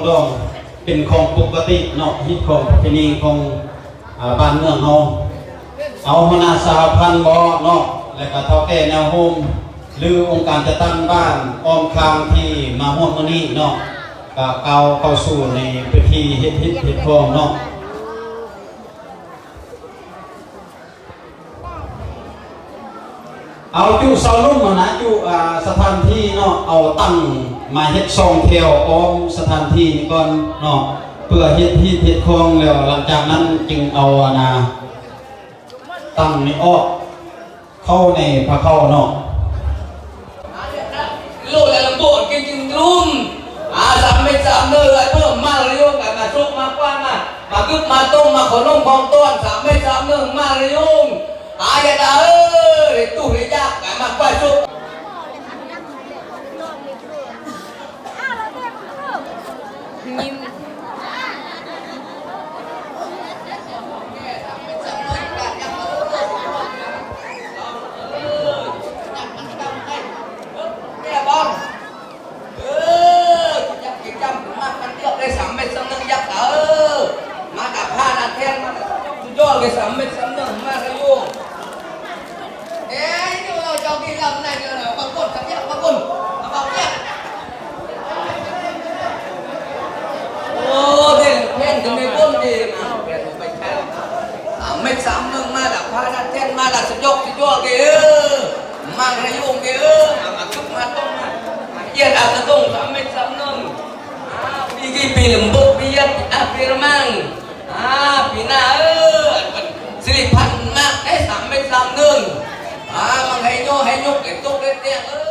ດອງເປັນຂອງປົກກະຕິເນາະ ຮີດຄອງປະເພນີຂອງ ອາ ບ້ານເມືອງເຮົາ. ເອົາຫົວໜ້າສະຫະພັນບໍເນາະ ແລະກະເຖົ້າແກ່ແນວໂຮມ ຫຼືອົງການຈັດຕັ້ງບ້ານອ້ອມຂ້າງທີ່ມາຮ່ວມມື້ນີ້ເນາະ ກະກ່າວເຂົ້າສູ່ໃນພິທີເຮັດຮີດເຮັດຄອງເນາະ. ເອົາຈຸເສົາລຸ່ມຫັ້ນນະ ຈຸ ອາ ສະຖານທີ່ເນາະ ເອົາຕັ້ງມາເຮັດສອງແຖວອ້ອມສະຖານທີ່ນີ້ກ່ອນເນາະ ເພື່ອເຮັດຮີດເຮັດຄອງ ແລ້ວຫຼັງຈາກນັ້ນຈຶ່ງເອົາ ອັນນາ ຕັ້ງນີ້ອອກເຂົ້າໃນພາເຂົ້າເນາະ. ໂລດແລະລຳໂບດກິນຈິງລຸມ ອາ ສາມເມັດສາມເນີ ເອີ ເພີ່ມມາລະຍົງກັນ ມາສຸກມາກວານ ມາ ມາກຶບມາຕົ້ມ ມາຂໍນົມຂອງຕ້ອນ ສາມເມັດສາມເນີ ມາລະຍົງ ອາ ຢ່າດາເອີຍ ໄດ້ຕູ້ໄດ້ຢາກ ມາກວາຍສຸກ. ເອີ ຢາກກິນຈ້ຳ ມັກມັນເລືອກໄດ້ສາມເມັດສາມເນີ ຢາກເອີ ມາດາບພານາແທນ ມາສຸດຍອດເລີຍ ສາມເມັດສາມເນີ ມາລະໂຍ. ເອີ ເຈົ້າກິນລຳໃນເດີ ປາກົດສັນຍາ ປາກົດ ປາກົດ ໂອ້ ເດ້ ແພນກໍແມ່ບົນເດ້ ສາມເມັດສາມເນີ ມາດາບພານາແທນ ມາດາບສະຍອກສະຍອກເດີ ມາລະໂຍເດີ ມາ ມາຈຸກມາຕົ້ມ ມາ ມາອຽດອາກະຕົງ ສາມເມັດສາມເນີ. ອາ ປີກີ້ປີລຳບົກປີຢັດອາປີລະມັງ ອາ ປີໜ້າເອີ ສິລິພັນມັກໄດ້ສາມເມັດສາມເນີ ອາ ມັກໃຫ້ຍໍໃຫ້ຍົກໃຫ້ຕົກໄດ້ແຕກເອີ. ສ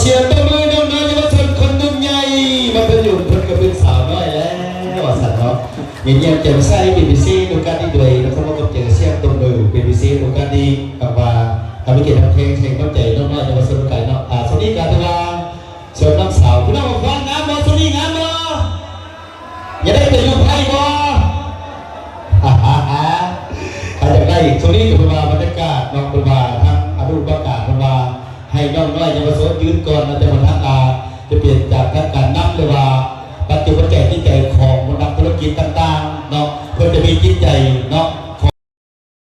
ສຽງຕົບມືນ້ອງໆເຍົາວະຊົນຄົນໜຸ່ມໃຫຍ່ ມາເພິ່ນຢູ່ເພິ່ນກໍເປັນສາວນ້ອຍແລ້ວວ່າຊັ້ນເນາະ. ຍິນດີນຳໃຈມາໃສ່ ເບບີຊີ ໂອກາດດີດ້ວຍນະ ຂໍຂອບໃຈສຽງຕົບມືເບບີຊີ ໂອກາດດີ ຄຳວ່າ ເອົາໄປເກັບນຳແຂງໃສ່ກຳລັງໃຈນ້ອງໆເຍົາວະຊົນໄກເນາະ. ອ່າ ຊ່ວງນີ້ກໍຖືວ່າ ເຊີນນ້ອງສາວ ພີ່ນ້ອງຟັງງາມບໍ່? ຊ່ວງນີ້ງາມບໍ່? ຢາກໄດ້ແຕ່ລູກໄພ້ບໍ່? ຖ້າຢາກໄດ້ ຊ່ວງນີ້ກໍເພິ່ນວ່າບັນຍາກາດເນາະ ເພິ່ນວ່າທາງອະນຸກຳມະການເພິ່ນວ່າ ໃຫ້ນ້ອງນ້ອຍເຍົາວະຊົນຢືນກ່ອນເນາະ ແຕ່ວ່າທາງ ອ່າ ຈະປ່ຽນຈາກທາງການນຳ ຫຼືວ່າປັດຈຸປັດໃຈຈິດໃຈຂອງນັກທຸລະກິດຕ່າງໆເນາະ ເພິ່ນຈະມີຈິດໃຈນ